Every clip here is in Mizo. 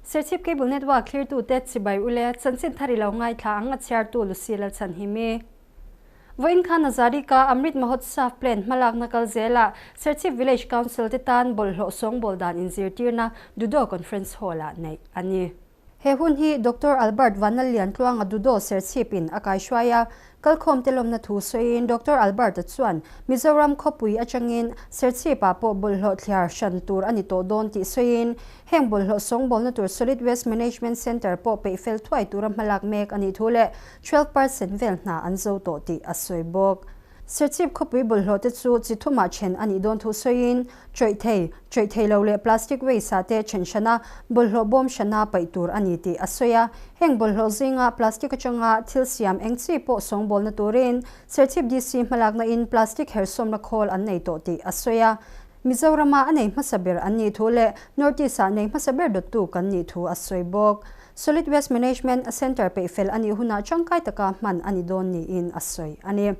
Serchhip Cable Network thlirtute chibai ule chanchin thar i lo ngaithla ang a chhiartu Lucy Lalchhanhimi. Vawiin khan Azadi Ka Amrit Mahotsav Plan hmalakna kal zelah Serchhip Village Council te tan bawlhhlawh sawngbawl dan inzirtirna Dudo Conference Hall-ah neih a ni. He hun hi Doctor Albert Vanlalliantluanga Dudo Serchhip in a kaihruai a, kalkhawm te lawmna thu sawiin Doctor Albert-a chuan Mizoram khawpui atangin Serchhip ah pawh bawlhhlawh thliar hran tur a ni tawh dawn tih sawiin heng bawlhhlawh sawngbawlna tur Solid Waste Management Centre pawh peih fel thuai tura hmalak mek a nih thu leh 12% vel hna an zo tawh tih a sawi bawk. Serchhip khawpui bawlhhlawh te chu chi thumah then a nih dawn thu sawiin, chawih thei, chawih thei lo leh plastic waste ah te then hran a, bawlhhlawh bawm hrana paih tur a ni tih a sawi a. Heng bawlhhlawh zinga plastic atanga thil siam eng chi pawh sawngbawlna turin Serchhip DC hmalakna in plastic hersawmna khawl an nei tawh tih a sawi a. Mizorama a nei hmasa ber an nih thu leh North East ah nei hmasa ber dawttu kan nih thu a sawi bawk. Solid Waste Management Centre peih fel a nih hunah tangkai taka hman a ni dawn niin a sawi a ni.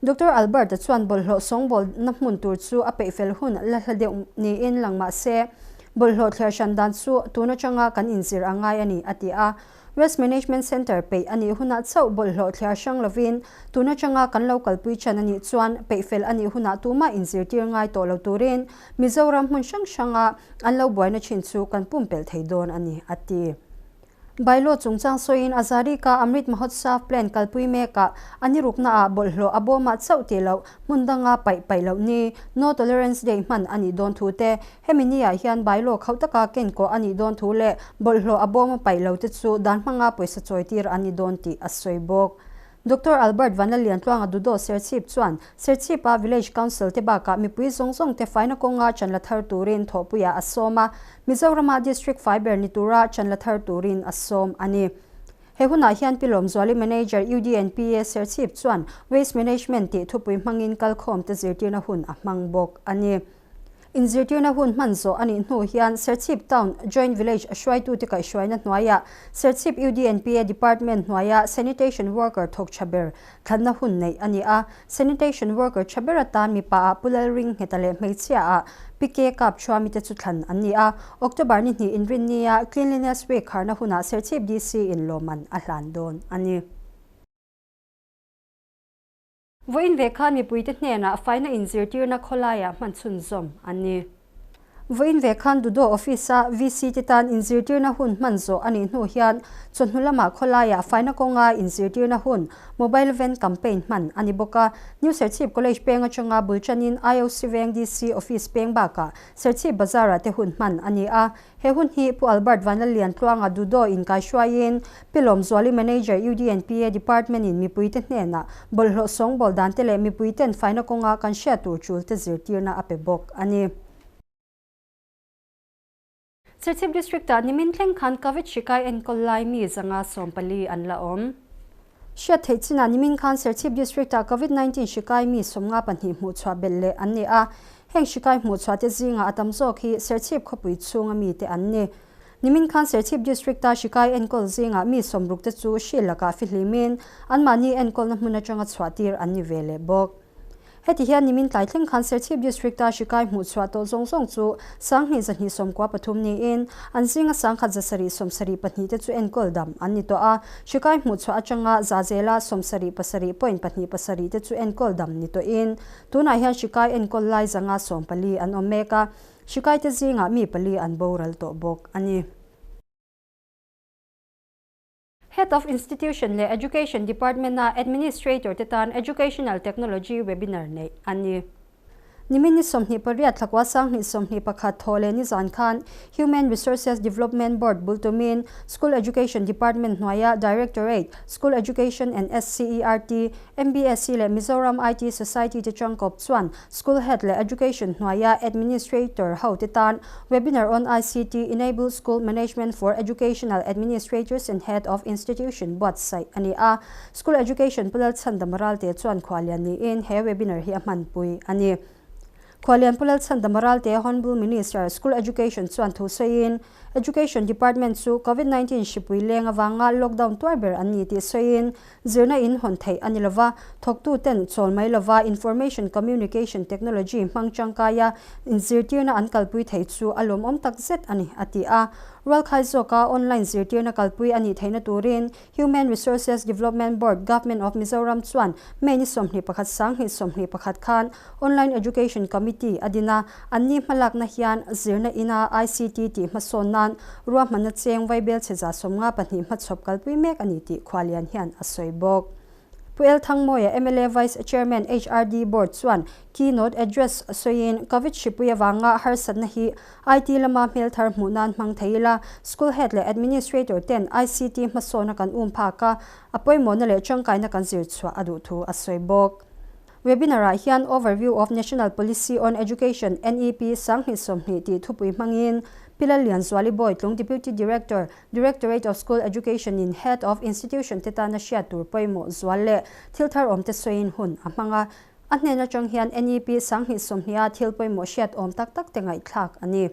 Doctor Albert-a chuan bawlhhlawh sawngbawlna hmun tur chu a peih fel hun la hla deuh niin lang mah se, bawlhhlawh thliar hran dan chu tun atanga kan inzir a ngai a ni, a ti a. Waste Management Centre peih a nih hunah chauh bawlhhlawh thliar hrang lovin tun atanga kan lo kalpui chan a nih chuan peih fel a nih hunah tumah inzirtir ngai tawh lo turin Mizoram hmun hrang hranga an lo buaina thin chu kan pumpelh thei dawn a ni, a ti. Bylaw chungchang sawiin Azadi Ka Amrit Mahotsav Plan kalpui mekah a ni ruknaah bawlhhlawh a bawmah chauh tih loh hmun danga paih paih loh ni No Tolerance Day hman a nih dawn thu te, hemi niah hian bylaw khauh taka kenkawh a nih dawn thu leh bawlhhlawh a bawma paih lo te chu dan hmanga pawisa chawitir an ni dawn tih a sawi bawk. Doctor Albert Vanlalliantluanga Dudo Serchhip chuan Serchhipa Village Council te bakah mipui zawng zawng te faina kawnga chanla thar turin thawhpuiah a sawm a, Mizorama District fai ber ni tura chanla thar turin a sawm a ni. He hunah hian Pi Lawmzuali Manager UDNPA Serchhip chuan Waste Management tih thupui hmangin kalkhawm te zirtirna hun a hmang bawk a ni. Inzirtirna hun hman zawh a nih hnu hian Serchhip Town Joint Village hruaitute kaihhruaina hnuaiah Serchhip UDNPA Department hnuaia Sanitation Worker thawk tha ber thlanna hun neih a ni a. Sanitation Worker tha ber atan mipa ah Pu Lalringheta leh hmeichhia ah Pi K Kap Thuami te chu thlan an ni a. October ni hnih inrinnia Cleanliness Week kharna hunah Serchhip DC in lawmman a hlan dawn a ni. Vawiin ve khan mipuite hnenah faina inzirtirna khawlaiah hman chhunzawm an ni. Vawiin ve khan Dudo Office-a VC te tan inzirtirna hun hman zawh a nih hnu hian chawhnu lamah khawlaiah faina kawnga inzirtirna hun Mobile Van Campaign hman a ni bawk a. New Serchhip College peng atanga bul tanin IOC Veng DC Office peng bakah Serchhip Bazar-ah te hun hman a ni a. He hun hi Pu Albert Vanlalliantluanga Dudo inkaihruaiin Pi Lawmzuali Manager UDNPA Department in mipuite hnenah bawlhhlawh sawngbawl dante leh mipuiten faina kawnga kan hriat tur tul te zirtirna a pe bawk a ni. Serchhip District-ah nimin thleng khan Covid hri kai enkawl lai mi zanga 14 an la awm. Hriat theih chinah nimin khan Serchhip District-ah Covid 19 hri kai mi 52 hmuhchhuah belh leh an ni a. Heng hri kai hmuhchhuah te zingah a tam zawk hi Serchhip khawpui chhunga mite an ni. Nimin khan Serchhip District-a hri kai enkawl zingah mi 60 te chu hri lakah fihlimin anmahni enkawlna hmun atanga chhuahtir an ni ve leh bawk. Heti hian nimin tlai thleng khan Serchhip District-a hri kai hmuhchhuah tawh zawng zawng chu 2293 niin an zinga 1174 te chu enkawl dam an ni tawh a. Hri kai hmuhchhuah atanga za zela 77.27 te chu enkawl dam ni tawhin Tunah hian hri kai enkawl lai zanga 14 an awm mek a, hri kaite zingah mi pali an boral tawh bawk a ni. Head of Institution leh Education Department-a Administrator te tan Educational Technology Webinar neih a ni. Nimin ni 28 thlakua 2021 thaw leh nizan khan Human Resources Development Board bul tumin School Education Department hnuaia Directorate, School Education and SCERT, MBSC leh Mizoram IT Society te changkawp chuan School Head leh Education hnuaia Administrator ho te tan Webinar on ICT Enabled School Management for Educational Administrators and Head of Institution buatsaih a ni a. School Education Pu Lalchhandama Ralte chuan khualian niin he webinar hi a hmanpui a ni. Khualian Pu Lalchhandama Ralte Honourable Minister, School Education chuan thu sawiin, Education Department chu Covid 19 hripui leng avanga lockdown tuar ber an ni tih sawiin, zirna in hawn theih a ni lova, thawktu ten chawl mai lova Information Communication Technology hmang tangkaia inzirtirna an kalpui thei chu a lawmawm tak zet a ni, a ti a. Rualkhai zawka online zirtirna kalpui a nih theihna turin Human Resources Development Board, Government of Mizoram chuan May ni 21 2021 khan Online Education Committee a din a, anni hmalakna hian zirna ina ICT tih hmasawn nan ruahmanna cheng vaibel chhe 52 hmachhawp kalpui mek a ni tih khualian hian a sawi bawk. Pu El Thangmawia, mla Vice Chairman HRD Board chuan keynote address sawiin Covid hripui avanga harsatna hi IT lama hmel thar hmuh nan hmang thei ila, school head leh administrator ten ICT hmasawna kan um phak a, a pawimawhna leh tangkaina kan zir chhuah a duh thu a sawi bawk. Webinar-ah hian Overview of National Policy on Education, NEP, 2020 tih thupui hmangin Pi Lallianzuali Bawitlung, Deputy Director, Directorate of School Education in Head of Institution te tana hriat tur pawimawh zual leh thil thar awm te sawiin hun a hmang a. A hnen atang hian NEP 2020 a thil pawimawh hriat awm tak tak te ngaihthlak a ni.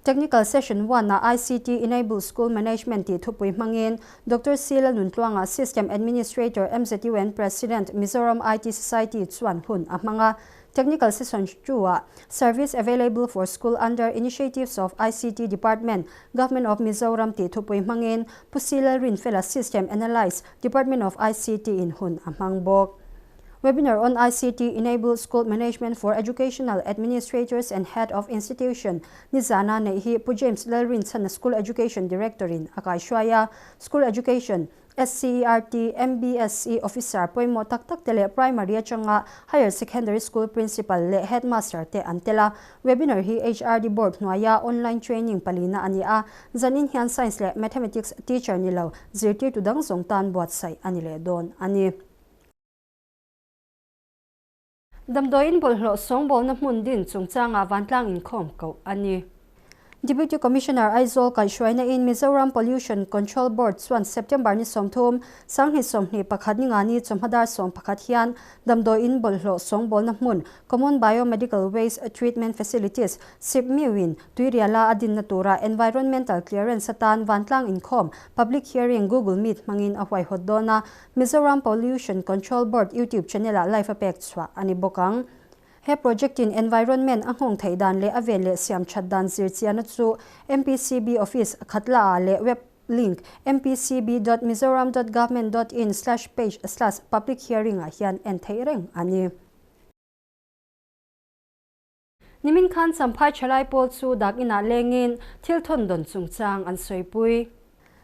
Technical Session 1 a ICT Enabled School Management tih thupui hmangin Doctor C Lalnuntluanga, System Administrator, MZUN President, Mizoram IT Society chuan hun a hmang a. Technical Session 2 a Service Available for School Under Initiatives of ICT Department, Government of Mizoram tih thupui hmangin Pu C Lalrinfela, System Analyst, Department of ICT in hun a hmang bawk. Webinar on ICT Enabled School Management for Educational Administrators and Head of Institution nizana nei hi Pu James Lalrinchhana, School Education Director in a kaihruai a. School Education, SCERT, MBSE Officer pawimawh tak tak te leh primary atanga higher secondary school principal leh headmaster te an tel a. Webinar hi HRD Board hnuaia online training palina a ni a, zanin hian science leh mathematics teacher ni lo zirtirtu dang zawng tan buatsaih a ni leh dawn a ni. Damdawiin bawlhhlawh sawngbawlna hmun din chungchanga vantlang inkhawm koh a ni. Deputy Commissioner Aizawl kaihhruaina in Mizoram Pollution Control Board chuan September ni 30, 2021 ni nga ni chawhma dar 11 hian damdawiin bawlhhlawh sawngbawlna hmun Common Biomedical Waste Treatment Facilities Sipmiuin Tuiriala a dinna tura Environmental Clearance atan vantlang inkhawm Public Hearing Google Meet hmangin a huaihawt dawn a. Mizoram Pollution Control Board YouTube channel-ah live a pek chhuah a ni bawk ang. He project in environment a nghawng theih dan leh a vel leh siam that dan zir chiahna chu MPCB office khatlaah leh web link mpcb.mizoram.government.in/page/public hearing ah hian en theih reng a ni. Nimin khan Champhai Thalai pawl chu dak inah lengin thil thawn dawn chungchang an sawipui.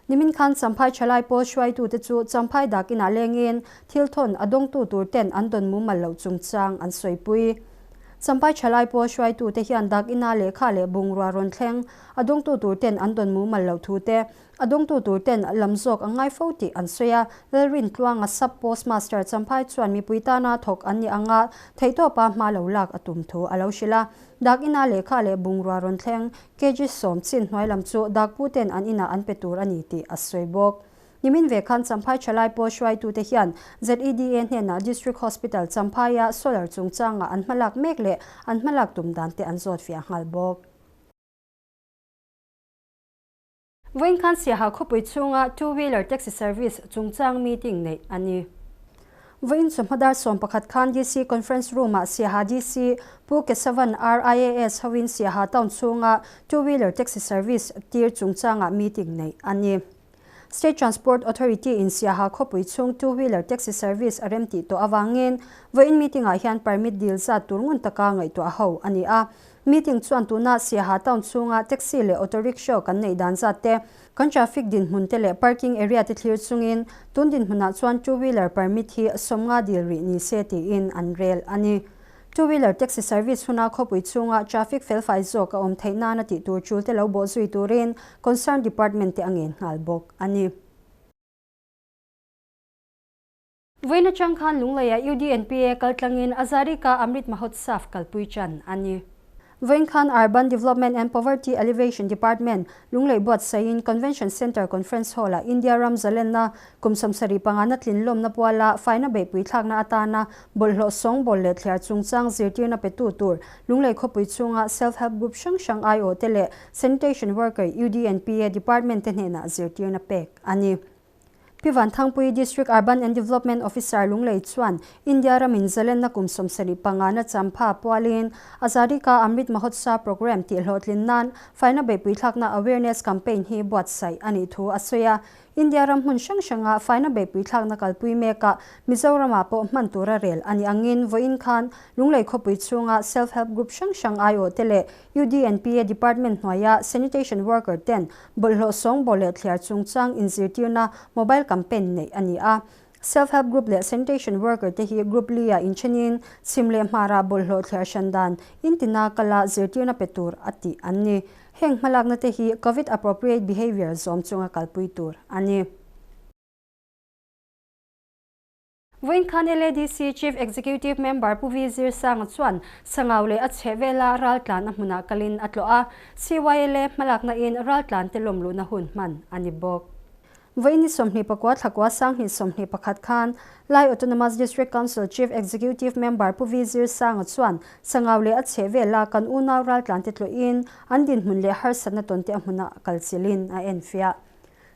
Nimin khan Champhai Thalai pawl hruaitute chu Champhai dak inah lengin thil thawn a dawngtu tur ten an dawn mumal loh chungchang an sawipui. Champhai Thalai pawl hruaitute hian dak ina lehkha leh bungrua rawn thleng a dawngtu tur ten an dawn mumal loh thu te, a dawngtu tur ten lam zawk a ngai fo tih an sawi a. Lalrintluanga Sub Postmaster Champhai chuan mipui tana thawk an ni anga theihtawpa hma lo lak a tum thu a lo hrilh a. Dak ina lehkha leh bungrua rawn thleng kg 10 chin hnuai lam chu dakpu ten an inah an pe tur a ni tih a sawi bawk. Nimin ve khan Champhai Thalai pawl hruaitute hian ZEDA hnenah District Hospital Champhaia solar chungchanga an hmalak mek leh an hmalak tum dan te an zawt fiah nghal bawk. Vawiin khan Siaha khawpui chhunga two wheeler taxi service chungchang meeting neih a ni. Vawiin chawhma dar 11 khan DC Conference Room-ah Siaha DC Pu Kesavan R IAS hoin Siaha town chhunga two wheeler taxi service tir chungchanga meeting neih a ni. State Transport Authority in Siaha khawpui chhung two wheeler taxi service a rem tih tawh awangin vawiin meeting-ah hian permit dil zat tur ngun taka ngaihtuah ho a ni a. Meeting chuan tuna Siaha town chhunga taxi leh auto rickshaw kan neih dan zat te, kan traffic dinhmun te leh parking area te thlir chungin tun dinhmunah chuan two wheeler permit hi 50 dil rih ni se tiin an rel a ni. Two wheeler taxi service huna khawpui chhunga traffic felfai zawk a awm theih nana tih tur tul te lo bawh zui turin concern department te a ngen nghal bawk a ni. Vawiin atang khan Lungleia UDNPA kaltlangin Azadi Ka Amrit Mahotsav kalpui chan a ni. Vawiin khan Urban Development and Poverty Alleviation Department Lunglei buatsaiin Convention Centre Conference Hall-ah India ram zalenna kum 75 na tlinlawmna puala faina beihpui thlakna atana bawlhhlawh sawngbawl leh thliar chungchang zirtirna petu tur Lunglei khawpui chhunga Self Help Group hrang hrang aiawh te leh Sanitation Worker UDNPA Department te hnenah zirtirna pek a ni. Pi Vanthangpui District Urban and Development Officer Lunglei chuan India ramin zalenna kum 75 na champha pualin Azadi Ka Amrit Mahotsav Programme tih hlawhtlin nan faina beihpui thlakna awareness campaign hi buatsaih a nih thu a sawi a. India ram hmun hrang hranga faina beihpui thlakna kalpui mekah Mizoramah pawh hman tura rel a nih angin vawiin khan Lunglei khawpui chhunga Self Help Group hrang hrang aiawh te leh UDNPA Department hnuaia Sanitation Worker ten bawlhhlawh sawngbawl leh thliar chungchang inzirtirna mobile campaign neih a ni a. Self Help Group leh Sanitation Worker te hi Group li ah inthenin chhim leh hmarah bawlhhlawh thliar hran dan intina kala zirtirna pe tur a tih an ni. Heng hmalakna te hi Covid Appropriate Behaviour zawm chunga kalpui tur a ni. Vawiin khan LADC Chief Executive Member Pu Vi Zirsanga chuan Sangau leh a chhehvela raltlan a hmunah kalin a tlawh a, CYLA hmalakna in raltlan te lawmluhna hun hman a ni bawk. Vawiin ni 24 thlakua 2021 khan Lai Autonomous District Council Chief Executive Member Pu Vi Zirsanga chuan Sangau leh a chhehvela kan unau raltlan te tlawhin an dinhmun leh harsatna tawn te a hmunah kalchilhin a enfiah.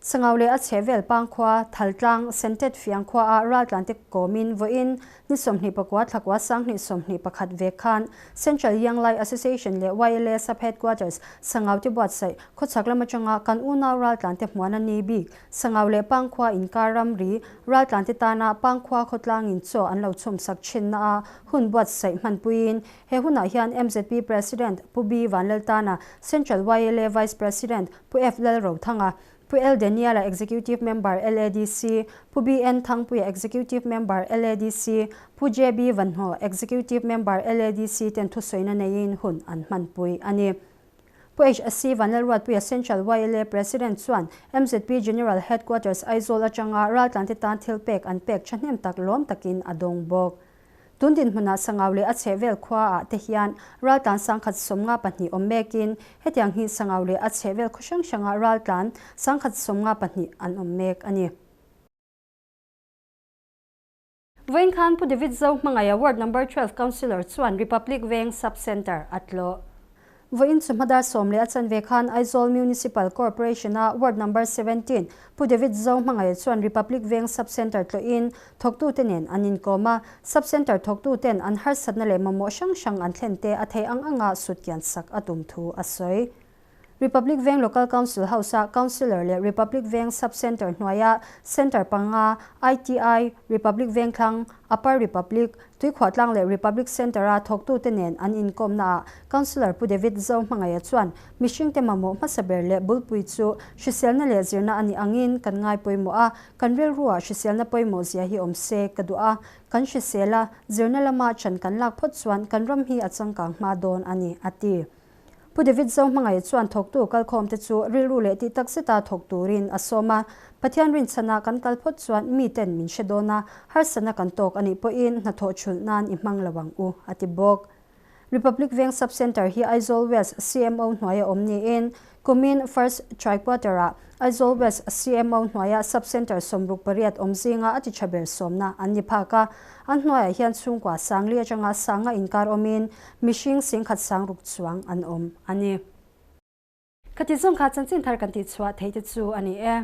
Sangau leh a chhehvel Pangkhua, Thaltlang, Sentet Fiangkhua ah raltlante kawmin vawiin ni 24 thlakua 2021 vek khan Central Young Lai Association leh YLA Sub Headquarters Sangau te buatsaih khawchhak lam atanga kan unau raltlante hmuan a ni bik Sangau leh Pangkhua inkar ramri raltlante tana Pangkhua khawtlangin chaw an lo chhumsak thinna a hun buatsaih hmanpuiin he hunah hian MZP President Pu B Vanlaltana, Central YLA Vice President Pu F Lalrothanga, Pu L Daniela Executive Member LADC, Pu BN Thangpuia Executive Member LADC, Pu JB Vanhnaw Executive Member LADC ten thusawiina neiin hun an hmanpui a ni. Pu HSC Vanlalruatpuia Central YLA President chuan MZP General Headquarters Aizawl atanga raltlante tan thil pek an pek thahnem tak lawm takin a dawng bawk. Tun dinhmunah Sangau leh a chhehvel khuaah te hian raltlan 152 awm mekin hetiang hi Sangau leh a chhehvel khaw hrang hrangah raltlan 152 an awm mek a ni. Vawiin khan Pu David Zo hmangaih Ward Number 12 Councillor chuan Republic Veng Sub Centre a tlawh. Vawiin chu hmadar sawm leh a chanve khan Aizawl Municipal Corporation-a Ward Number 17 Pu David Zo hmangaih chuan Republic Veng Sub Centre tlawhin thawktute nen an inkawm a, Sub Centre thawktuten an harsatna leh mamawh hrang hrang an thlen te a theih ang anga sutkian sak a tum thu a sawi. Republic Veng Local Council House-a Councillor leh Republic Veng Sub Centre hnuaia Centre panga, ITI, Republic Vengthlang, Upper Republic, Tuikhuahtlang leh Republic Centre-a thawktute nen an inkawmnaah Councillor Pu David Zo hmangaih chuan mihringte mamawh hmasa ber leh bulpui chu hriselna leh zirna a nih angin kan ngai pawimawh a, kan rilruah hriselna pawimawh zia hi awm se ka duh a, kan hrisel a, zirna lama chan kan lak phawt chuan kan ram hi a changkang hma dawn a ni, a ti. Pu David Zo hmangaih chuan thawktu kalkhawmte chu rilru leh tih tak zeta thawk turin a sawm a, Pathian rinchhana kan kal phawt chuan miten min hre dawn a, harsatna kan tawk a nih pawhin hnathawh chhulh nan i hmang lo ang u, a ti bawk. Republic Veng Sub Centre hi Aizawl West CMO hnuaia awm niin kumin First Triquarter-ah Aizawl West CMO hnuaia Sub Centre 68 awm zinga a ti tha ber sawmna an ni phak a, an hnuaiah hian chhungkua 4000 atanga 5000 inkar awmin Mihring 10,600 chuang an awm a ni. Khati zawng kha chanchin thar kan tihchhuah theih te chu a ni e.